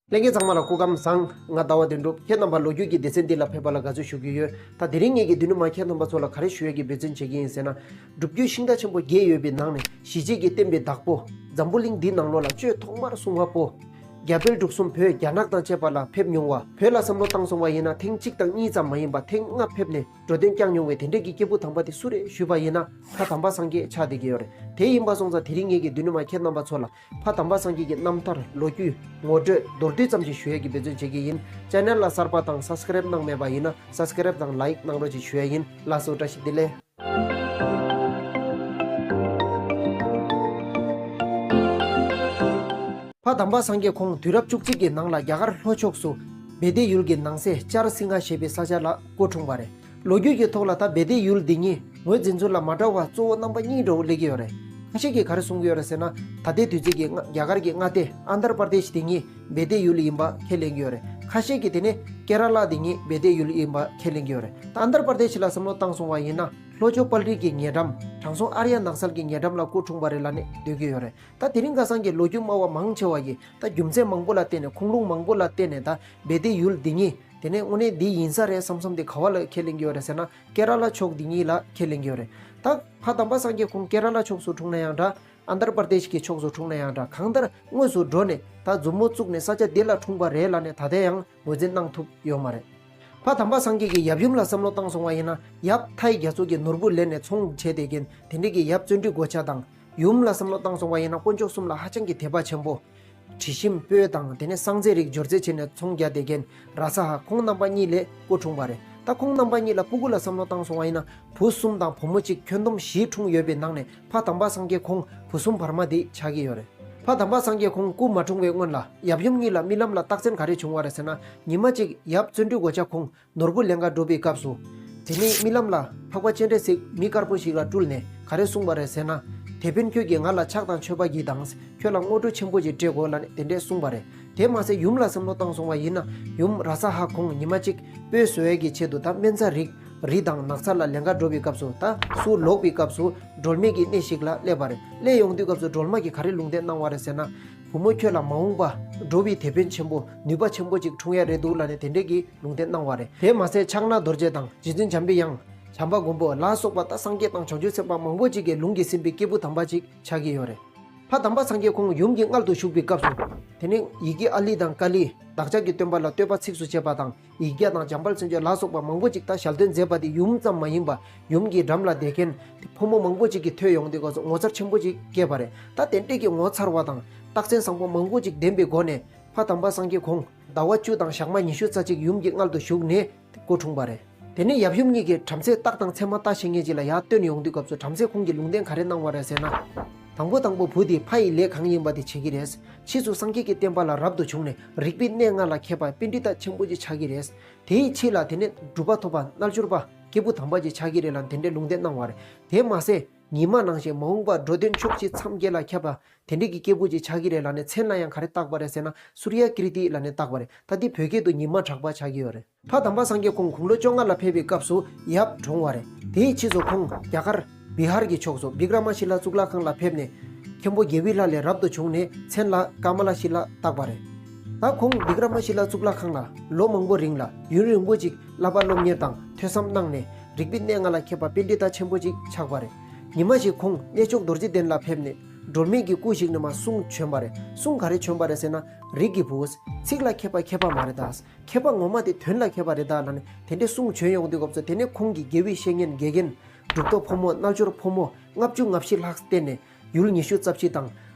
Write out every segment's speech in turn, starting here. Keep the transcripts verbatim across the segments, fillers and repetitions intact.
ལྷན་རྒྱས་ཚང་མ་ལ་སྐུ་ཁམས་བཟང་། ང་ཟླ་བ་དོན་གྲུབ། ཁྱེད་རྣམ་པ་ལོ་རྒྱུས་ཀྱི་སྡེ་ཚན་འདི་ལ་ཕེབས་པ་ལ་དགའ་བསུ་ཞུ་གི་ཡོད། ད་དེ་རིང་ངེད་ཀྱིས་མདུན་ནས་མར་ཁྱེད་རྣམ་པ་ཚོ་ལ་ག་རེ་ཞུ་ཡས་ཀྱི་འབད་བརྩོན་བྱེད་ཀྱི་ཡིན་ཟེར་ན། སྒྲུབ་བརྒྱུད་ཤིང་རྟ་ཆེན་པོ་བརྒྱད་ཡོད་པའི་ནང་ནས་ཞི་བྱེད་ཀྱི་བསྟན་པའི་བདག་པོ། འཛམ་བུ་གླིང་འདི་ནང་ལོགས་ལ་ཆོས་ཐོག་མར་གསུང་བ་པོ། རྒྱ་བལ་འབྲུག་གསུམ་བོད་རྒྱ་ནག་དང་བཅས་པ་ལ་ཕེབས་མྱོང་བ། བོད་ལ་བསམ་བློ་བཏང་སོང་བ་ཡིན་ན་ཐེངས་གཅིག་དང་གཉིས་ཙམ་མ་ཡིན་པར་ཐེངས་ལྔ་ཕེབས་ནས་འགྲོ་དོན་བསྐྱངས་མྱོང་བའི་དེ་འདྲས་ཀྱི་སྐྱེས་བུ་དམ་པ་དེ་སུ་རེད་ཞུས་པ་ཡིན་ན། ཕ་དམ་པ་སངས་རྒྱས་ཆགས་བསྡད་ཀྱི་ཡོད་རེད། དེ་ཡིན་པ་སོང་ཙང་དེ་རིང་ངེད་ཀྱིས་མདུན་ནས་མར་ཁྱེད་རྣམ་པ་ཚོ་ལ་ཕ་དམ་པ་སངས་རྒྱས་ཀྱི་རྣམ་ཐར། ལོ་རྒྱུས། ངོ་སྤྲོད། མདོར་བསྡུས་ཙམ་ཞིག་ཞུ་ཡས་ཀྱི་འབད་བརྩོན་བྱེད་ཀྱི་ཡིན། ཆེ་ནལ་ལ་གསར་པ་དང་སབ་སི་ཀ་རེབ་གནང་མེད་པ་ཡིན་ན་སབ་སི་ཀ་རེབ་དང་ལའིཀ་གནང་རོགས་ཅིག་ཞུ་ཡས་ཡིན། ལགས་སོ། བཀྲ་ཤིས་བདེ་ལེགས། ཕ་དམ་པ་སངས་རྒྱས་ཁོང་དུས་རབས་བཅུ་གཅིག་གི་ནང་ལ་རྒྱ་གར་ལྷོ་ཕྱོགས་སུ་བེ་ཏའི་ཡུལ་གྱི་ནང་གསེས་ཅར་སིང་ཧ་ཞེས་པའི་ས་ཆ་ལ་སྐུ་འཁྲུངས་པ་རེད། ལོ་རྒྱུས་ཀྱི་ཐོག་ལ་ད་བེ་ཏའི་ཡུལ་འདི་ཉིད་ངོས་འཛིན་ཚུལ་ལ་མ་འདྲ་བ་གཙོ་བོ་རྣམ་པ་གཉིས་འདྲ་བོ་སླེབས་ཀྱི་ཡོད་རེད། ཁ་ཤས་ཀྱིས་ག་རེ་གསུང་གི་ཡོད་རེད་ཟེར་ན། ད་ལྟའི་དུས་ཚོད་ཀྱི་རྒྱ་གར་གྱི་མངའ་སྡེ་ཨན་དར་པར་དེཤ་འདི་ཉིད་བེ་ཏའི་ཡུལ་ཡིན་པ་ཁས་ལེན་གྱི་ཡོད་རེད། ཁ་ཤས་ཀྱིས་དེ་ནས་ཀེ་ར་ལ་འདི་ཉིད་བེ་ཏའི་ཡུལ་ཡིན་པ་ཁས་ལེན་གྱི་ཡོད་རེད། ད་ཨན་དར་པར་དེཤ་ལ་བསམ་བློ་བཏང་སོང་བ་ཡིན་ན། ལྷོ་ཕྱོགས་དཔལ་རི་གི་ཉེ་འགྲམ། དྲང་སྲོང་ཨར་ཡ་ནགས་ཚལ་གྱི་ཉེ་འགྲམ་ལ་སྐུ་འཁྲུངས་པ་རེད་ལབ་ནས་འདོད་ཀྱི་ཡོད་རེད། ད་དེ་རིང་ཁ་སང་གི་ལོ་རྒྱུས་སྨྲ་བ་མང་ཆེ་བ་ཡིས་ད་རྒྱུ་མཚན་མང་པོ་ལ་བརྟེན་ནས། ཁུངས་ལུང་མང་པོ་ལ་བརྟེན་ནས། ད་བེ་ཏའི་ཡུལ་འདི་ཉིད་དེ་ནས་དངོས་གནས་འདི་ཡིན་ས་རེད་བསམ་བསམ་དེ་ག་བ་ལ་ཁས་ལེན་གྱི་ཡོད་རེད་ཟེར་ན། ཀེ་ར་ལ་ཕྱོགས་འདི་ཉིད་ལ་ཁས་ལེན་གྱི་ཡོད་རེད། ད་ཕ་དམ་པ་སངས་རྒྱས་ཁོང་ཀེ་ར་ལ་ཕྱོགས་སུ་འཁྲུངས་ན་ཡང་འདྲ། ཨན་དར་པར་དེཤ་གི་ཕྱོགས་སུ་འཁྲུངས་ན་ཡང་འདྲ། གང་ལྟར་དངོས་སུ་འགྲོ་ནས་ད་མཛུབ་མོ་བཙུགས་ནས་ས་ཆ་འདི་ལ་འཁྲུངས་པ་རེད་ལབ་ནས་ད་ལྟ་ཡང་ངོས་འཛིན་གནང་ཐུབ་ཡོད་མ་རེད། ཕ་དམ་པ་སངས་རྒྱས་ཀྱི་ཡབ་ཡུམ་ལ་བསམ་བློ་བཏང་སོང་བ་ཡིན་ན། ཡབ་མཐའི་རྒྱ་མཚོ་གི་ནོར་བུ་ལེན་ནས་ཚོང་བྱས་བསྡད་མཁན་དེ་འདྲས་ཀྱི་ཡབ་བརྩོན་འགྲུས་གོ་ཆ་དང་། ཡུམ་ལ་བསམ་བློ་བཏང་སོང་བ་ཡིན་ན་དཀོན་མཆོག་གསུམ་ལ་ཧ་ཅང་གི་དད་པ་ཆེན་པོ། དྲི་ཞིམ་སྤོས་དང་དེ་ནས་བསང་རྫས་རིགས་སྦྱོར་རྫས་བྱས་ནས་ཚོང་རྒྱག་བསྡད་མཁན་ར་ས་ཧ་ཁོང་རྣམ་པ་གཉིས་ལས་སྐུ་འཁྲུངས་པ་རེད། ད་ཁོང་རྣམ་པ་གཉིས་ལ་སྤུ་གུ་ལ་བསམ་བློ་བཏང་སོང་བ་ཡིན་ན། བུ་གསུམ་དང་བུ་མོ་གཅིག་ཁྱོན་བསྡོམས་བཞི་འཁྲུངས་ཡོད་པའི་ནང་ནས་ཕ་དམ་པ་སངས་རྒྱས་ཁོང་བུ་གསུམ་བར་མ་དེ་ཆགས་ཀྱི་ཡོད་རེད། ཕ་དམ་པ་སངས་རྒྱས་ཁོང་སྐུ་མ་འཁྲུངས་པའི་སྔོན་ལ་ཡབ་ཡུམ་གཉིས་ལ་རྨི་ལམ་ལ་རྟགས་མཚན་ག་རེ་བྱུང་བ་རེད་ཟེར་ན། ཉི་མ་གཅིག་ཡབ་བརྩོན་འགྲུས་གོ་ཆ་ཁོང་ནོར་བུ་ལེན་ག་འགྲོ་བའི་སྐབས་སུ། དེ་ནས་རྨི་ལམ་ལ་འཕགས་པ་སྤྱན་རས་གཟིགས་མི་དཀར་པོ་ཞིག་ལ་སྤྲུལ་ནས་ག་རེ་གསུངས་པ་རེད་ཟེར་ན། དེད་དཔོན་ཁྱོད་ཀྱིས་ང་ལ་ཕྱག་དང་མཆོད་པ་གྱིས་དང་། ཁྱོད་ལ་དངོས་གྲུབ་ཆེན་པོ་ཞིག་སྤྲད་དགོས་ལབ་ནས་དེ་འདྲས་གསུངས་པ་རེད། དེ་མ་ཟད་ཡུམ་ལ་བསམ་བློ་བཏང་སོང་བ་ཡིན་ན། ཡུམ་ར་ས་ཧ་ཁོང་ཉི་མ་གཅིག་སྤོས་བཟོ་ཡས་ཀྱི་ཆེད་དུ་ད་སྨན་རྩྭ་རིགས་རི་དང་ནགས་ཚལ་ལ་ལེན་ག་འགྲོ་བའི་སྐབས་སུ། ད་སུ་ལོག་པའི་སྐབས་སུ་སྒྲོལ་མའི་གི་གནས་ཤིག་ལ་སླེབས་པ་རེད། སླེབས་ཡོང་དུས་སྐབས་སུ་སྒྲོལ་མ་གིས་ག་རེ་ལུང་བསྟན་གནང་བ་རེད་ཟེར་ན། བུ་མོ་ཁྱོད་ལ་མ་འོངས་པ་འགྲོ་བའི་དེད་དཔོན་ཆེན་པོ་ནུས་པ་ཆེན་པོ་ཅིག་འཁྲུངས་ཡ་རེད་འདུག་ལབ་ནས་དེ་འདྲས་ཀྱི་ལུང་བསྟན་གནང་བ་རེད། དེ་མ་ཟད་ཕྱག་ན་རྡོ་རྗེ་དང་རྗེ་བཙུན་འཇམ་པའི་དབྱངས། བྱམས་པ་མགོན་པོ་ལ་སོགས་པ་ད་སངས་རྒྱས་དང་བྱང་ཆུབ་སེམས་དཔའ་མང་པོ་ཅིག་གི་ལུང་གིས་ཟིན་པའི་སྐྱེས་བུ་དམ་པ་ཅིག་ཆགས་ཀྱི་ཡོད་རེད། ཕ་དམ་པ་སངས་རྒྱས་ཁོང་ཡུམ་གྱི་མངལ་དུ་ཞུགས་པའི་སྐབས་སུ། དེ་ནས་ཡི་གེ་ཨ་ལི་དང་ཀ་ལི། བདག་ཅག་གི་སྟོན་པ་ལ་བསྟོད་པ་ཚིགས་སུ་བཅད་པ་དང་། ཡིག་བརྒྱ་དང་འཇམ་དཔལ་མཚན་བརྗོད་ལ་སོགས་པ་མང་པོ་ཅིག་ད་ཞལ་འདོན་མཛད་པ་དེ་ཡུམ་ཙམ་མ་ཡིན་པ། ཡུམ་གྱི་འགྲམ་ལ་བསྡད་མཁན་དེ་ཕོ་མོ་མང་པོ་ཅིག་གིས་ཐོས་ཡོང་དུས་སྐབས་སུ་ངོ་མཚར་ཆེན་པོ་ཅིག་སྐྱེས་པ་རེད། ད་དེ་འདྲས་ཀྱི་ངོ་མཚར་བ་དང་རྟགས་མཚན་བཟང་པོ་མང་པོ་ཅིག་ལྡན་པའི་སྒོ་ནས། ཕ་དམ་པ་སངས་རྒྱས་ཁོང་ཟླ་བ་བཅུ་དང་ཞག་མ་ཉི་ཤུ་རྩ་གཅིག་ཡུམ་གྱི་མངལ་དུ་ཞུགས་ནས་སྐུ་འཁྲུངས་པ་རེད། དེ་ནས་ཡབ་ཡུམ་གཉིས་ཀྱིས་བྲམ་ཟེ་རྟགས་དང་མཚན་མ་ལྟ་ཤེས་མཁན་ཅིག་ལ་ཡར་བསྟན་ཡོང་དུས་སྐབས་སུ། བྲམ་ཟེ་ཁོང་གིས་ལུང་བསྟན་ག་རེ་གནང་བ་རེད་ཟེར་ན། དང་པོ་དང་པོ་བུ་དེས་ཕ་ཡི་ལས་གང་ཡིན་པ་དེ་བྱེད་ཀྱི་རེད། ཕྱིས་སུ་སངས་རྒྱས་ཀྱི་བསྟན་པ་ལ་རབ་ཏུ་བྱུང་ནས་རིག་པའི་གནས་ལྔ་ལ་མཁས་པ་པཎྜི་ཏ་ཆེན་པོ་ཅིག་ཆགས་ཀྱི་རེད། དེའི་ཕྱིས་ལ་དེ་ནས་གྲུབ་པ་ཐོབ་པ་རྣལ་འབྱོར་པ་སྐྱེས་བུ་དམ་པ་ཅིག་ཆགས་ཀྱི་རེད་ལབ་དེ་འདྲའི་ལུང་བསྟན་གནང་བ་རེད། དེ་མ་ཟད། ཉི་མ་ནང་བཞིན་མ་འོངས་པར་འགྲོ་དོན་ཕྱོགས་བཞི་མཚམས་བརྒྱད་ལ་ཁྱབ་པ་དེ་འདྲའི་གི་སྐྱེས་བུ་ཅིག་ཆགས་ཀྱི་རེད་ལབ་ནས་མཚན་ལ་ཡང་ག་རེ་བཏགས་པ་རེད་ཟེར་ན། སུརྱ་ཀིརྟི་ལབ་ནས་བཏགས་པ་རེད། ད་འདི་བོད་སྐད་དུ་ཉི་མ་གྲགས་པ་ཆགས་ཀྱི་ཡོད་རེད། ཕ་དམ་པ་སངས་རྒྱས་ཁོང་དགུང་ལོ་བཅོ་ལྔ་ལ་ཕེབས་པའི་སྐབས་སུ་ཡབ་གྲོངས་པ་རེད། དེའི་ཕྱིས་སུ་ཁོང་རྒྱ་གར་བི་ཧར་གྱི་ཕྱོགས་སུ་བི་ཀྲ་མ་ཤི་ལ་གཙུག་ལག་ཁང་ལ་ཕེབས་ནས་མཁན་པོ་རྒྱལ་བའི་ལྷ་ལས་རབ་ཏུ་བྱུང་ནས་མཚན་ལ་ཀ་མ་ལ་ཤི་ལ་བཏགས་པ་རེད། ད་ཁོང་བི་ཀྲ་མ་ཤི་ལ་གཙུག་ལག་ཁང་ལ་ལོ་མང་པོ་རིང་ལ་ཡུན་རིང་པོ་ཅིག་བསླབ་པ་སློབ་གཉེར་དང་ཐོས་བསམ་གནང་ནས་རིག་པའི་གནས་ལྔ་ལ་མཁས་པ་པཎྜི་ཏ་ཆེན་པོ་ཅིག་ཆགས་པ་རེད། ཉི་མ་ཞིག་ཁོང་གནས་མཆོག་རྡོ་རྗེ་གདན་ལ་ཕེབས་ནས་སྒྲོལ་མའི་གི་སྐུ་ཞིག་ནས་མར་གསུང་བྱོན་པ་རེད། གསུང་ག་རེ་བྱོན་པ་རེད་ཟེར་ན། རིགས་ཀྱི་བུ། ཚིག་ལ་མཁས་པ་མཁས་པ་མ་རེད་ད། མཁས་པ་ངོ་མ་དེ་དོན་ལ་མཁས་པ་རེད་ད་ལབ་ནས་དེ་འདྲའི་གསུང་བྱོན་ཡོང་དུས་སྐབས་སུ། དེ་ནས་ཁོང་གིས་དགེ་བའི་བཤེས་གཉེན་དགེ་རྒན་གྲུབ་ཐོབ་ཕོ་མོ་རྣལ་འབྱོར་ཕོ་མོ་ལྔ་བཅུ་ང་བཞི་ལྷག་བསྟེན་ནས་ཡུལ་ཉི་ཤུ་རྩ་བཞི་དང་།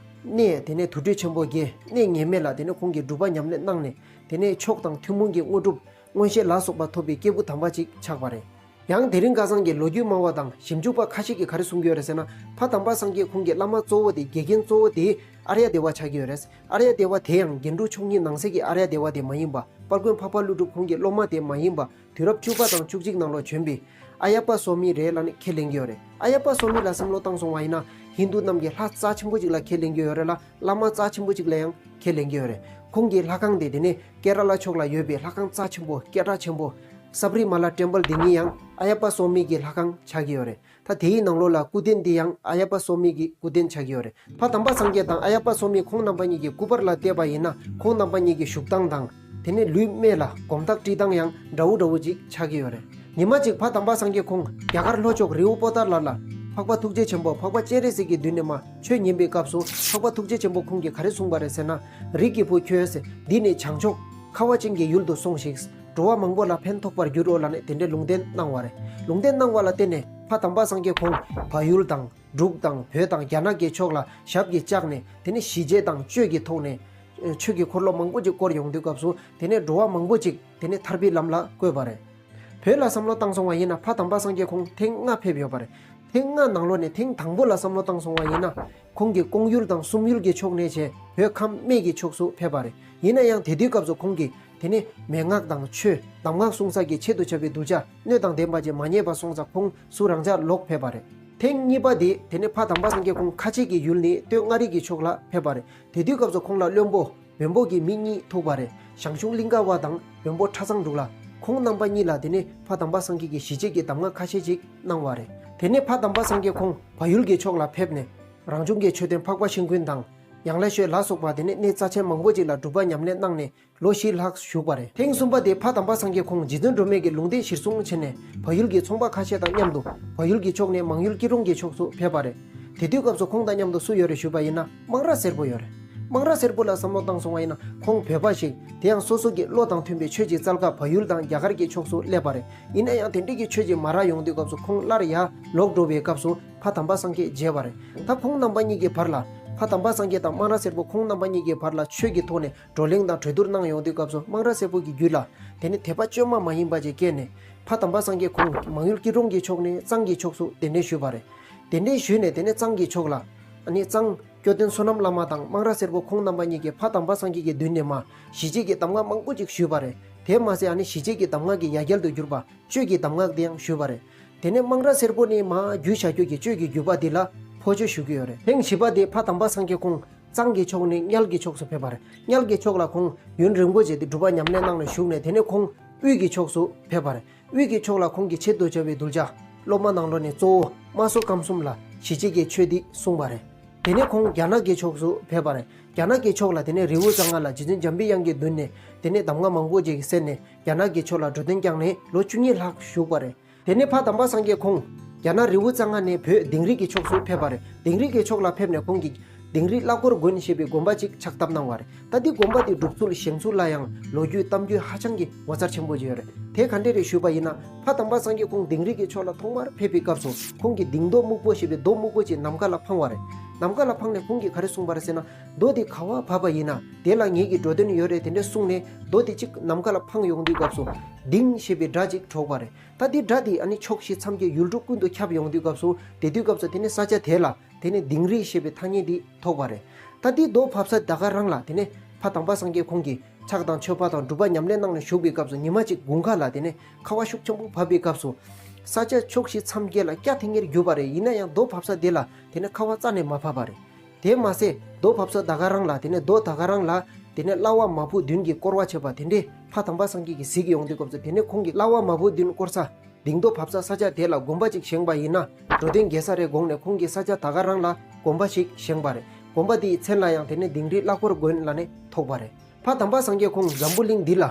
གནས་དེ་ནས་དུར་ཁྲོད་ཆེན་པོ་བརྒྱད། གནས་ངེས་མེད་ལ་དེ་ནས་ཁོང་གིས་སྒྲུབ་པ་ཉམས་ལེན་གནང་ནས། དེ་ནས་མཆོག་དང་ཐུན་མོང་གི་དངོས་གྲུབ་མངོན་ཤེས་ལ་སོགས་པ་ཐོབ་པའི་སྐྱེས་བུ་དམ་པ་ཅིག་ཆགས་པ་རེད། ཡང་དེ་རིང་ཁ་སང་གི་ལོ་རྒྱུས་སྨྲ་བ་དང་ཞིབ་འཇུག་པ་ཁ་ཤས་ཀྱིས་ག་རེ་གསུང་གི་ཡོད་རེད་ཟེར་ན། ཕ་དམ་པ་སངས་རྒྱས་ཁོང་གི་བླ་མ་གཙོ་བོ་དེ། དགེ་རྒན་གཙོ་བོ་དེ་ཨརྱ་དེ་བ་ཆགས་ཀྱི་ཡོད་རེད། ཨརྱ་དེ་བ་དེ་ཡང་རྒྱན་དྲུག་མཆོག་གཉིས་ནང་གསེས་ཀྱི་ཨརྱ་དེ་བ་དེ་མ་ཡིན་པ། དཔལ་མགོན་འཕགས་པ་ཀླུ་སྒྲུབ་ཁོང་གི་སློབ་མ་དེ་མ་ཡིན་པ། དུས་རབས་བཅུ་པ་དང་བཅུ་གཅིག་ནང་ལོགས་བྱོན་པའི་ཨ་ཡ་པ་སོ་མི་རེད་ལབ་ནས་ཁས་ལེན་གྱི་ཡོད་རེད། ཨ་ཡ་པ་སོ་མི་ལ་བསམ་བློ་བཏང་སོང་བ་ཡིན་ན། ཧིན་དུ་རྣམས་ཀྱི་ལྷ་རྩ་ཆེན་པོ་ཅིག་ལ་ཁས་ལེན་གྱི་ཡོད་རེད་ལ། བླ་མ་རྩ་ཆེན་པོ་ཅིག་ལ་ཡང་ཁས་ལེན་གྱི་ཡོད་རེད། ཁོང་གི་ལྷ་ཁང་དེ་དེ་ནས་ཀེ་ར་ལ་ཕྱོགས་ལ་ཡོད་པའི་ལྷ་ཁང་རྩ་ཆེན་པོ་སྐད་གྲགས་ཆེན་པོ། སབ་རི་མ་ལ་ཊེམ་པལ་འདི་གཉིས་ཡང་ཨ་ཡ་པ་སོ་མི་གི་ལྷ་ཁང་ཆགས་ཀྱི་ཡོད་རེད། ད་དེའི་ནང་ལོགས་ལ་སྐུ་རྟེན་འདི་ཡང་ཨ་ཡ་པ་སོ་མི་གི་སྐུ་རྟེན་ཆགས་ཀྱི་ཡོད་རེད། ཕ་དམ་པ་སངས་རྒྱས་དང་ཨ་ཡ་པ་སོ་མི་ཁོང་རྣམ་པ་གཉིས་ཀྱི་སྐུ་པར་ལ་བལྟས་པ་ཡིན་ན་ཁོང་རྣམ་པ་གཉིས་ཀྱི་བཞུགས་སྟངས་དང་། དེ་ནས་ལུས་སྨད་ལ་སྒོམ་ཐག་དཀྲིས་སྟངས་ཡང་འདྲ་བོ་འདྲ་བོ་ཅིག་ཆགས་ཀྱི་ཡོད་རེད། ཉི་མ་གཅིག་ཕ་དམ་པ་སངས་རྒྱས་ཁོང་རྒྱ་གར་ལྷོ་ཕྱོགས་རི་བོ་པོ་ཏཱ་ལ་ལ་འཕགས་པ་ཐུགས་རྗེ་ཆེན་པོ་འཕགས་པ་སྤྱན་རས་གཟིགས་ཀྱི་མདུན་ནས་མར་ཆོས་ཉན་པའི་སྐབས་སུ་འཕགས་པ་ཐུགས་རྗེ་ཆེན་པོ་ཁོང་གིས་ག་རེ་གསུངས་པ་རེད་ཟེར་ན། རིགས་ཀྱི་བུ་ཁྱོད་འདི་ནས་བྱང་ཕྱོགས་ཁ་བ་ཅན་གྱི་ཡུལ་དུ་སོང་ཞིག་འགྲོ་བ་མང་པོ་ལ་ཕན་ཐོགས་པར་འགྱུར་རོ་ལབ་ནས་དེ་འདྲའི་ལུང་བསྟན་གནང་བ་རེད། ལུང་བསྟན་གནང་བ་ལ་བརྟེན་ནས་ཕ་དམ་པ་སངས་རྒྱས་ཁོང་བལ་ཡུལ་དང་འབྲུག་དང་བོད་དང་རྒྱ་ནག་གི་ཕྱོགས་ལ་ཞབས་ཀྱིས་བཅགས་ནས། དེ་ནས་ཞི་བྱེད་དང་གཅོད་ཀྱི་ཐོག་ནས་ཆོས་ཀྱི་འཁོར་ལོ་མང་པོ་ཅིག་བསྐོར་ཡོང་དུས་སྐབས་སུ། དེ་ནས་འགྲོ་བ་མང་པོ་ཅིག་དེ་ནས་ཐར་པའི་ལམ་ལ་བཀོད་པ་རེད། བོད་ལ་བསམ་བློ་བཏང་སོང་བ་ཡིན་ན་ཕ་དམ་པ་སངས་རྒྱས་ཁོང་ཐེངས་ལྔ་ཕེབས་ཡོད་པ་རེད། ཐེངས་ལྔ་ནང་ལོགས་ནས་ཐེངས་དང་པོ་ལ་བསམ་བློ་བཏང་སོང་བ་ཡིན་ན། ཁོང་གིས་ཀོང་ཡུལ་དང་སུམ་ཡུལ་གྱི་ཕྱོགས་ནས་བྱས་བོད་ཁམས་སྨད་ཀྱི་ཕྱོགས་སུ་ཕེབས་པ་རེད། ཡིན་ན་ཡང་དེ་དུས་སྐབས་སུ་ཁོང་གིས་དེ་ནས་མན་ངག་དང་ཆོས་གདམས་ངག་གསུང་ས་ཀྱི་ཆེད་དུ་བྱ་བའི་གདུལ་བྱ་སྣོད་དང་ལྡན་པ་ཅིག་མ་རྙེད་པ་སོང་ཙང་ཁོང་སུ་རང་ཅག་ལོག་ཕེབས་པ་རེད། ཐེངས་གཉིས་པ་དེ་དེ་ནས་ཕ་དམ་པ་སངས་རྒྱས་ཁོང་ཁ་ཆེ་གི་ཡུལ་ནས་སྟོད་མངའ་རིས་ཀྱི་ཕྱོགས་ལ་ཕེབས་པ་རེད། དེ་དུས་སྐབས་སུ་ཁོང་ལ་བློན་པོ་བོན་པོ་གི་མི་གཉིས་ཐུག་པ་རེད། ཞང་ཞུང་གླིང་ཀ་བ་དང་བོན་པོ་ཁྲ་ཚང་འབྲུག་ལ། ཁོང་རྣམ་པ་གཉིས་ལ་དེ་ནས་ཕ་དམ་པ་སངས་རྒྱས་ཀྱིས་ཞི་བྱེད་ཀྱི་གདམས་ངག་ཁ་ཤས་ཅིག་གནང་བ་རེད། དེ་ནས་ཕ་དམ་པ་སངས་རྒྱས་ཁོང་བལ་ཡུལ་གྱི་ཕྱོགས་ལ་ཕེབས་ནས། རང་བྱུང་གི་མཆོད་རྟེན་འཕགས་པ་ཤིང་ཀུན་དང་། ཡང་ལེ་ཤོད་ལ་སོགས་པ་དེ་ནས་གནས་རྩ་ཆེན་མང་པོ་ཅིག་ལ་སྒྲུབ་པ་ཉམས་ལེན་གནང་ནས་ལོ་བཞི་ལྷག་བཞུགས་པ་རེད། ཐེངས་གསུམ་པ་དེ་ཕ་དམ་པ་སངས་རྒྱས་ཁོང་རྗེ་བཙུན་སྒྲོལ་མའི་གི་ལུང་བསྟན་གཞིར་བཟུང་བྱས་ནས་བལ་ཡུལ་གྱི་ཚོང་པ་ཁ་ཤས་དང་མཉམ་དུ་བལ་ཡུལ་གྱི་ཕྱོགས་ནས་མང་ཡུལ་སྐྱིད་གྲོང་གི་ཕྱོགས་སུ་ཕེབས་པ་རེད། དེ་དུས་སྐབས་སུ་ཁོང་དང་མཉམ་དུ་སུ་ཡོད་རེད་ཞུས་པ་ཡིན་ན་སྨང་ར་སེར་པོ་ཡོད་རེད། སྨང་ར་སེར་པོ་ལ་བསམ་བློ་བཏང་སོང་བ་ཡིན་ན་ཁོང་བོད་པ་ཞིག་དེ་ཡང་སོ་སོ་གི་བློ་དང་མཐུན་པའི་ཆོས་ཅིག་བཙལ་ག་བལ་ཡུལ་དང་རྒྱ་གར་གྱི་ཕྱོགས་སུ་སླེབས་པ་རེད། ཡིན་ན་ཡང་དེ་འདྲའི་གི་ཆོས་ཅིག་མ་རག་ཡོང་དུས་སྐབས་སུ་ཁོང་སླར་ཡར་ལོག་འགྲོ་བའི་སྐབས་སུ་ཕ་དམ་པ་སངས་རྒྱས་མཇལ་བ་རེད། ད་ཁོང་རྣམ་པ་གཉིས་ཀྱི་བར་ལ་ཕ་དམ་པ་སངས་རྒྱས་དང་སྨང་ར་སེར་པོ་ཁོང་རྣམ་པ་གཉིས་ཀྱི་བར་ལ་ཆོས་ཀྱི་ཐོག་ནས་བགྲོ་གླེང་དང་གྲོས་བསྡུར་གནང་ཡོང་དུས་སྐབས་སུ་སྨང་ར་སེར་པོ་གི་རྒྱུད་ལ་དེ་ནི་དད་པ་བཅོས་མ་མ་ཡིན་པ་ཅིག་སྐྱེས་ནས་ཕ་དམ་པ་སངས་རྒྱས་ཁོང་མང་ཡུལ་སྐྱིད་གྲོང་གི་ཕྱོགས་ནས་གཙང་གི་ཕྱོགས་སུ་གདན་འདྲེན་ཞུས་པ་རེད། གདན་འདྲེན་ཞུས་ནས་དེ་ནས་གཙང་གི་ཕྱོགས་ལ་ཨ་ནི་གཙང་སྐྱོ་སྟོན་བསོད་ནམས་བླ་མ་དང་སྨང་ར་སེར་པོ་ཁོང་རྣམ་པ་གཉིས་ཀྱིས་ཕ་དམ་པ་སངས་རྒྱས་ཀྱི་མདུན་ནས་མར་ཞི་བྱེད་ཀྱི་གདམས་ངག་མང་པོ་ཅིག་ཞུས་པ་རེད། དེ་མ་ཟད་ཨ་ནི་ཞི་བྱེད་ཀྱི་གདམས་ངག་གི་ཡ་གྱལ་དུ་གྱུར་པ། གཅོད་ཀྱི་གདམས་ངག་དེ་ཡང་ཞུས་པ་རེད། དེ་ནས་སྨང་ར་སེར་པོ་ནས་མར་རྒྱུད་བཤད་རྒྱུད་ཀྱི་གཅོད་ཀྱི་བརྒྱུད་པ་འདི་ལ་ཕོ་ཆོས་ཞུ་གི་ཡོད་རེད། ཐེངས་བཞི་པ་དེ་ཕ་དམ་པ་སངས་རྒྱས་ཁོང་གཙང་གི་ཕྱོགས་ནས་དམྱལ་གྱི་ཕྱོགས་སུ་ཕེབས་པ་རེད། དམྱལ་གྱི་ཕྱོགས་ལ་ཁོང་ཡུན་རིང་པོ་བྱས་ཏེ་སྒྲུབ་པ་ཉམས་ལེན་གནང་ནས་བཞུགས་ནས་དེ་ནས་ཁོང་དབུས་ཀྱི་ཕྱོགས་སུ་ཕེབས་པ་རེད། དབུས་ཀྱི་ཕྱོགས་ལ་ཁོང་གི་ཆེད་དུ་བྱ་བའི་གདུལ་བྱ་སློབ་མ་ནང་ལོགས་ནས་གཙོ་བོ་རྨ་སོ་ཀམ་གསུམ་ལ་ཞི་བྱེད་ཀྱི་ཆོས་འདི་གསུངས་པ་རེད། དེ་ནས་ཁོང་རྒྱ་ནག་གི་ཕྱོགས་སུ་ཕེབས་པ་རེད། རྒྱ་ནག་གི་ཕྱོགས་ལ་དེ་ནས་རི་བོ་རྩེ་ལྔ་ལ་རྗེ་བཙུན་འཇམ་པའི་དབྱངས་ཀྱི་མདུན་ནས་དེ་ནས་གདམས་ངག་མང་པོ་ཅིག་གསན་ནས་རྒྱ་ནག་གི་ཕྱོགས་ལ་འགྲོ་དོན་བསྐྱངས་ནས་ལོ་བཅུ་གཉིས་ལྷག་བཞུགས་པ་རེད། དེ་ནས་ཕ་དམ་པ་སངས་རྒྱས་ཁོང་རྒྱ་ནག་རི་བོ་རྩེ་ལྔ་ནས་བོད་དིང་རི་གི་ཕྱོགས་སུ་ཕེབས་པ་རེད། དིང་རི་གི་ཕྱོགས་ལ་ཕེབས་ནས་ཁོང་གིས་དིང་རི་གླང་འཁོར་དགོན་ཞེས་པའི་དགོན་པ་ཅིག་ཕྱག་བཏབ་གནང་བ་རེད། ད་འདི་དགོན་པ་འདི་སྒྲུབ་ཚུལ་བཞེངས་ཚུལ་ལ་ཡང་ལོ་རྒྱུས་གཏམ་རྒྱུད་ཧ་ཅང་གི་ངོ་མཚར་ཆེན་པོ་ཅིག་ཡོད་རེད། དེ་ག་འདྲས་རེད་ཞུས་པ་ཡིན་ན་ཕ་དམ་པ་སངས་རྒྱས་ཁོང་དིང་རི་གི་ཕྱོགས་ལ་ཐོག་མར་ཕེབས་པའི་སྐབས་སུ་ཁོང་གིས་དིང་རྡོ་སྨུག་པོ་ཞེས་པའི་རྡོ་སྨུག་པོ་ཅིག་ནམ་མཁའ་ལ་འཕངས་པ་རེད། ནམ་མཁའ་ལ་འཕངས་ནས་ཁོང་གིས་ག་རེ་གསུངས་པ་རེད་ཟེར་ན། རྡོ་འདི་ག་པར་བབས་པ་ཡིན་ན་དེ་ལ་ངེད་ཀྱི་འགྲོ་དོན་ཡོད་རེད། དེ་འདྲས་གསུངས་ནས་རྡོ་དེ་གཅིག་ནམ་མཁའ་ལ་འཕངས་ཡོང་དུས་སྐབས་སུ་དིང་ཞེས་པའི་སྒྲ་གཅིག་གྲགས་པ་རེད། ད་འདི་སྒྲ་འདི་ཨ་ནི་ཕྱོགས་བཞི་མཚམས་བརྒྱད་ཡུལ་གྲུ་ཀུན་ཏུ་ཁྱབ་ཡོང་དུས་སྐབས་སུ་དེ་དུས་སྐབས་སུ་དེ་ནི་ས་ཆ་དེ་ལ་དེ་ནི་དིང་རི་ཞེས་པའི་ཐ་སྙད་འདི་ཐོགས་པ་རེད། ད་འདི་རྡོ་ཕབ་ས་ད་ག་རང་ལ་དེ་ནི་ཕ་དམ་པ་སངས་རྒྱས་ཁོང་གིས་ཕྱག་དང་མཆོད་པ་དང་སྒྲུབ་པ་ཉམས་ལེན་གནང་ནས་བཞུགས་པའི་སྐབས་སུ་ཉི་མ་གཅིག་དགུན་ཁ་ལ་དེ་ནི་ཁ་བ་ཤུགས་ཆེན་པོ་བབས་པའི་སྐབས་སུ་ས་ཆ་ཕྱོགས་བཞི་མཚམས་བརྒྱད་ལ་སྐྱ་ཐིང་ངེར་གྱུར་པ་རེད། ཡིན་ན་ཡང་རྡོ་ཕབ་ས་དེ་ལ་དེ་ནི་ཁ་བ་རྩ་ནས་མ་བབས་པ་རེད། དེ་མ་ཟད་རྡོ་ཕབ་ས་ད་ག་རང་ལ་དེ་ནས་རྡོ་ད་ག་རང་ལ་དེ་ནས་གླ་བ་མ་བུ་བདུན་གྱིས་བསྐོར་བ་བྱས་པ་དེ་འདྲས་ཕ་དམ་པ་སངས་རྒྱས་ཀྱིས་གཟིགས་ཡོང་དུས་སྐབས་སུ་དེ་ནས་ཁོང་གིས་གླ་བ་མ་བུ་བདུན་བསྐོར་ས་དིང་རྡོ་ཕབ་ས་ས་ཆ་དེ་ལ་དགོན་པ་ཅིག་བཞེངས་པ་ཡིན་ན་འགྲོ་དོན་རྒྱས་ས་རེད་དགོངས་ནས་ཁོང་གིས་ས་ཆ་ད་ག་རང་ལ་དགོན་པ་ཞིག་བཞེངས་པ་རེད། དགོན་པ་དེའི་མཚན་ལ་ཡང་དེ་ནས་དིང་རི་གླང་འཁོར་དགོན་ལབ་ནས་ཐོགས་པ་རེད། ཕ་དམ་པ་སངས་རྒྱས་ཁོང་འཛམ་བུ་གླིང་འདི་ལ་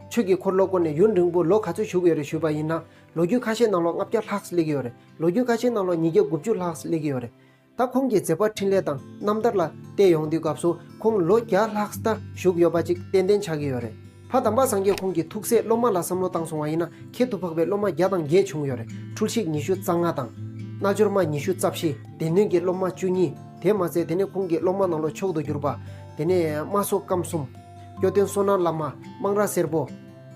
ཆོས་ཀྱི་འཁོར་ལོ་བསྐོར་ནས་ཡུན་རིང་པོ་ལོ་ག་ཚོད་བཞུགས་ཡོད་རེད་ཞུས་པ་ཡིན་ན་ལོ་རྒྱུས་ཁ་ཤས་ནང་ལོགས་ལྔ་བརྒྱ་ལྷག་སླེབས་ཀྱི་ཡོད་རེད། ལོ་རྒྱུས་ཁ་ཤས་ནང་ལོགས་ཉིས་བརྒྱ་དགུ་བཅུ་ལྷག་སླེབས་ཀྱི་ཡོད་རེད། ད་ཁོང་གི་མཛད་པ་འཕྲིན་ལས་དང་རྣམ་ཐར་ལ་བལྟས་ཡོང་དུས་སྐབས་སུ་ཁོང་ལོ་བརྒྱ་ལྷག་ཙམ་བཞུགས་ཡོད་པ་ཅིག་ཏན་ཏན་ཆགས་ཀྱི་ཡོད་རེད། ཕ་དམ་པ་སངས་རྒྱས་ཁོང་གི་ཐུགས་སྲས་སློབ་མ་ལ་བསམ་བློ་བཏང་སོང་བ་ཡིན་ན་ཁྱད་དུ་འཕགས་པའི་སློབ་མ་བརྒྱ་དང་བརྒྱད་བྱུང་ཡོད་རེད། འཁྲུལ་ཞིག་ཉི་ཤུ་རྩ་ལྔ་དང་། རྣལ་འབྱོར་མ་ཉི་ཤུ་རྩ་བཞི། སྡེ་སྣོད་ཀྱི་སློབ་མ་བཅུ་གཉིས། དེ་མ་ཟད་དེ་ནས་ཁོང་གི་སློབ་མ་ནང་ལོགས་མཆོག་ཏུ་གྱུར་པ། དེ་ནས་རྨ་སོ་སྐམ་གསུམ། སྐྱོ་སྟོན་བསོད་ནམས་བླ་མ། སྨང་ར་སེར་པོ།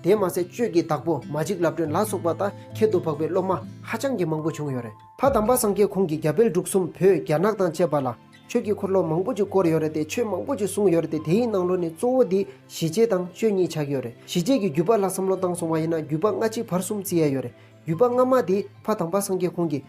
དེ་མ་ཟད་གཅོད་ཀྱི་བདག་པོ་མ་གཅིག་ལབ་སྒྲོན་ལ་སོགས་པ་དང་ཁྱད་དུ་འཕགས་པའི་སློབ་མ་ཧ་ཅང་གི་མང་པོ་བྱུང་ཡོད་རེད། ཕ་དམ་པ་སངས་རྒྱས་ཁོང་གིས་རྒྱ་བལ་འབྲུག་གསུམ་བོད་རྒྱ་ནག་དང་བཅས་པ་ལ་ཆོས་ཀྱི་འཁོར་ལོ་མང་པོ་ཅིག་བསྐོར་ཡོད་རེད་དེ། ཆོས་མང་པོ་ཅིག་གསུངས་ཡོད་རེད་དེ། དེའི་ནང་ལོགས་ནས་གཙོ་བོ་འདི་ཞི་བྱེད་དང་གཅོད་གཉིས་ཆགས་ཡོད་རེད། ཞི་བྱེད་ཀྱི་བརྒྱུད་པ་ལ་བསམ་བློ་བཏང་སོང་བ་ཡིན་ན་བརྒྱུད་པ་སྔ་ཕྱི་བར་གསུམ་བརྩི་ཡ་ཡོད་རེད། བརྒྱུད་པ་སྔ་མ་འདི་ཕ་དམ་པ་སངས་རྒྱས་ཁོང་གིས་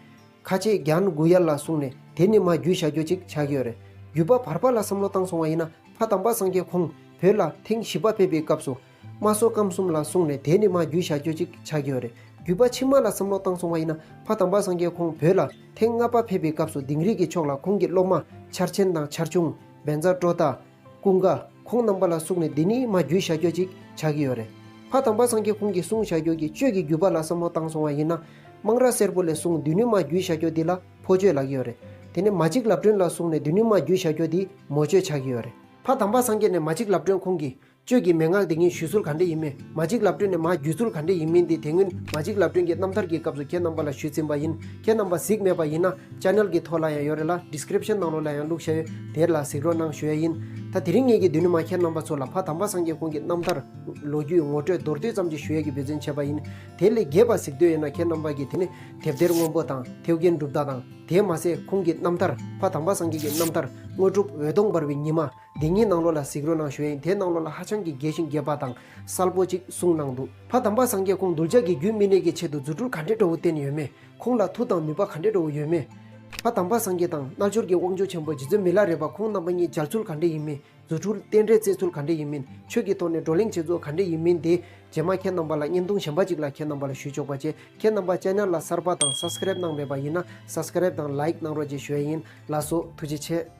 ཁ་ཆེ་རྒྱན་གུ་ཡལ་ལ་གསུངས་ནས་དེ་ནས་མར་བརྒྱུད་བཞག་རྒྱུ་ཅིག་ཆགས་ཡོད་རེད། བརྒྱུད་པ་བར་པ་ལ་བསམ་བློ་བཏང་སོང་བ་ཡིན་ན་ཕ་དམ་པ་སངས་རྒྱས་ཁོང་བོད་ལ་ཐེངས་བཞི་པ་ཕེབས་པའི་སྐབས་སུ། རྨ་སོ་རྐམ་གསུམ་ལ་སོང་ནས་དེ་ནས་མར་བརྒྱུད་བཞག་རྒྱུ་ཅིག་ཆགས་ཀྱི་ཡོད་རེད། བརྒྱུད་པ་ཕྱི་མ་ལ་བསམ་བློ་བཏང་སོང་བ་ཡིན་ན་ཕ་དམ་པ་སངས་རྒྱས་ཁོང་བོད་ལ་ཐེངས་ལྔ་པ་ཕེབས་པའི་སྐབས་སུ་དིང་རི་གི་ཕྱོགས་ལ་ཁོང་གི་སློབ་མ་ཆར་ཆེན་དང་ཆར་ཆུང་། བཛྲ་ཀྲོ་དྷ། ཀུན་དགའ། ཁོང་རྣམ་པ་ལ་གསུངས་ནས་འདི་ནས་མར་བརྒྱུད་བཞག་རྒྱུ་ཅིག་ཆགས་ཀྱི་ཡོད་རེད། ཕ་དམ་པ་སངས་རྒྱས་ཁོང་གིས་གསུངས་བཞག་རྒྱུ་གི་གཅོད་ཀྱི་བརྒྱུད་པ་ལ་བསམ་བློ་བཏང་སོང་བ་ཡིན་ན། སྨང་ར་སེར་པོ་ལས་གསུངས་འདི་ནས་མར་བརྒྱུད་བཞག་རྒྱུ་འདི་ལ་ཕོ་གཅོད་ལབ་ཀྱི་ཡོད་རེད། དེ་ནས་མ་གཅིག་ལབ་སྒྲོན་ལ་གསུངས་ནས་འདི་ནས་མར་བརྒྱུད་བཞག་རྒྱུ་འདི་མོ་གཅོད་ཆགས་ཀྱི་ཡོད་རེད། ཕ་དམ་པ་སངས་རྒྱས་ནས་མ་གཅིག་ལབ་སྒྲོན་ཁོང་གིས་གཅོད་ཀྱི་མན་ངག་འདི་ངས་ཞུ་ཚུལ་ག་འདྲ་ཡིན་མིན། མ་གཅིག་ལབ་སྒྲོན་ནས་མར་བརྒྱུད་ཚུལ་ག་འདྲ་ཡིན་མིན་འདི་དེ་སྔོན་མ་གཅིག་ལབ་སྒྲོན་གྱི་རྣམ་ཐར་གྱི་སྐབས་སུ་ཁྱེད་རྣམ་པ་ལ་ཞུས་ཟིན་པ་ཡིན། ཁྱེད་རྣམ་པ་གཟིགས་མེད་པ་ཡིན་ན་ཆེ་ནལ་གྱི་ཐོག་ལ་ཡང་ཡོད་རེད་ལ། ཌི་སི་ཀི་རིབ་ཤན་ནང་ལོགས་ལ་ཡང་བླུགས་བཞག་ཡོད། དེར་ལ་གཟིགས་རོགས་གནང་ཞུ་ཡ་ཡིན། ད་དེ་རིང་ངེད་ཀྱིས་འདི་ནས་མར་ཁྱེད་རྣམ་པ་ཚོ་ལ་ཕ་དམ་པ་སངས་རྒྱས་ཁོང་གི་རྣམ་ཐར་ལོ་རྒྱུས་ངོ་སྤྲོད་མདོར་བསྡུས་ཙམ་ཅིག་ཞུ་ཡ་གི་འབད་བརྩོན་བྱས་པ་ཡིན། དེ་ལས་རྒྱས་པ་གཟིགས་འདོད་ཡོད་ན་ཁྱེད་རྣམ་པ་གིས་དེ་ནས་དེབ་ཐེར་སྔོན་པོ་དང་ཐེའུ་རྒྱན་གྲུབ་མཐའ་དང་དེ་མ་ཟད་ཁོང་གི་རྣམ་ཐར་ཕ་དམ་པ་སངས་རྒྱས་ཀྱི་རྣམ་ཐར་དངོས་གྲུབ་འོད་སྟོང་འབར་བའི་ཉི་མ། འདི་གཉིས་ནང་ལོགས་ལ་གཟིགས་རོགས་གནང་ཞུ་ཡ་ཡིན། དེའི་ནང་ལོགས་ལ་ཧ་ཅང་གི་རྒྱས་ཤིང་རྒྱས་པ་དང་གསལ་པོ་ཅིག་གསུངས་གནང་འདུག་ཕ་དམ་པ་སངས་རྒྱས་ཁོང་གདུལ་བྱ་གི་རྒྱུད་སྨིན་གནས་ཀྱི་ཆེད་དུ་རྫུ་འཕྲུལ་ག་འདྲའི་འདྲ་བོ་བསྟན་ཡོད་མེད། ཁོང་ལ་མཐུ་དང་ནུས་པ་ག་འདྲའི་འདྲ་བོ་ཡོད་མེད། ཕ་དམ་པ་སངས་རྒྱས་དང་རྣལ་འབྱོར་གྱི་དབང་ཕྱུག་ཆེན་པོ་རྗེ་བཙུན་མི་ལ་རས་པ་ཁོང་རྣམ་པ་གཉིས་མཇལ་ཚུལ་ག་འདྲ་ཡིན་མིན། རྫུ་འཕྲུལ་རྟེན་འབྲེལ་བཙལ་ཚུལ་ག་འདྲ་ཡིན་མིན། ཆོས་ཀྱི་ཐོག་ནས་བགྲོ་གླེང་བྱེད་ཚུལ་ག་འདྲ་ཡིན་མིན་དེ་རྗེས་མ་ཁྱེད་རྣམ་པ་ལ་བརྙན་ཐུང་གཞན་པ་ཅིག་ལ་ཁྱེད་རྣམ་པ་ལ་ཞུས་ཆོག་པ་བྱས། ཁྱེད་རྣམ་པ་ཆེ་ནལ་ལ་གསར་པ་དང་སབ་སི་ཀི་རབ་གནང་མེད་པ་ཡིན་ན་སབ་སི་ཀི་རབ་དང་ལའིག་གནང་རོགས་ཅེས་ཞུ་ཡ་ཡིན། ལགས་སོ། ཐུགས་རྗེ་ཆེ།